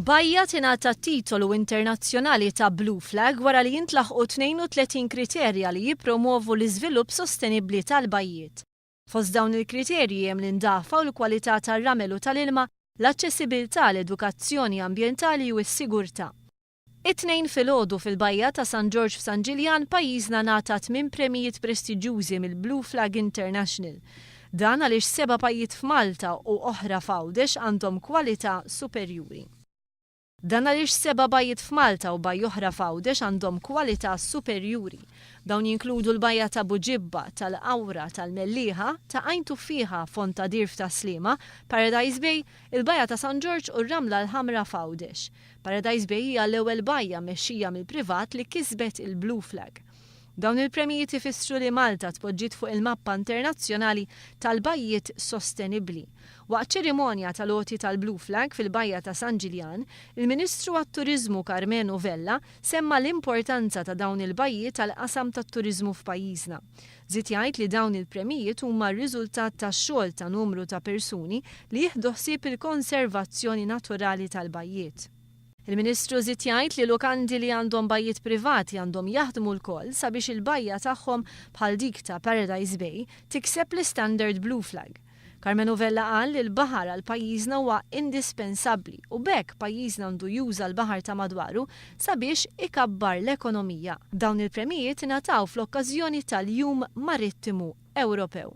Bajja tingħata titolu internazzjonali ta' Blue Flag wara li jintlaħqu 32 kriterja li jippromovu l-iżvilupp sostenibbli tal-bajjiet. Fost dawn il-kriterji hemm l-indafa u l-kwalità tar-ramel u tal-ilma, l-aċċessibilità, l-edukazzjoni ambjentali u s-sigurtà. It-Tnejn filgħodu fil-Bajja ta' San Ġorġ f'San Ġiljan, pajjiżna ngħata tmien premijiet prestiġjużi mill-Blue Flag International. Dan għaliex seba' bajjiet f'Malta u oħra f'Għawdex għandhom kwalità superjuri. Dan għaliex seba' bajjiet f'Malta u bajja oħra f'Għawdex għandhom kwalità superjuri. Dawn jinkludu l-bajja ta' Buġibba, tal-Qawra, tal-Mellieħa, ta' Għajn Tuffieħa, Fontadir f'Tas-Sliema, Paradise Bay, il-Bajja ta' San Ġorġ u r-Ramla l-Ħamra f'Għawdex. Paradise Bay hija l-ewwel bajja mmexxija mill-privat li kisbet il-Blue Flag. Dawn il-premijiet ifissru li Malta tpoġġiet fuq il-mappa internazzjonali tal-bajjiet sostenibbli. Waqt ċerimonja tal-għoti tal-Blue Flag fil-Bajja ta' San Ġiljan, il-Ministru għat-Turiżmu Karmenu Vella semma l-importanza ta' dawn il-bajjiet għall-qasam tat-turiżmu f'pajjiżna. Żied jgħid li dawn il-premijiet huma r-riżultat tax-xogħol ta' numru ta' persuni li jieħdu ħsieb il-konservazzjoni naturali tal-bajjiet. Il-Ministru żied jgħid li lukandi li għandhom bajjiet privati għandhom jaħdmu lkoll sabiex il-bajja tagħhom bħal dik ta' Paradise Bay tikseb l-istandard Blue Flag. Karmenu Vella qal li l-baħar għal pajjiżna huwa indispensabbli u b'hekk pajjiżna għandu juża l-baħar ta' madwaru sabiex ikabbar l-ekonomija. Dawn il-premijiet ingħataw fl-okkażjoni tal-Jum Marittimu Ewropew.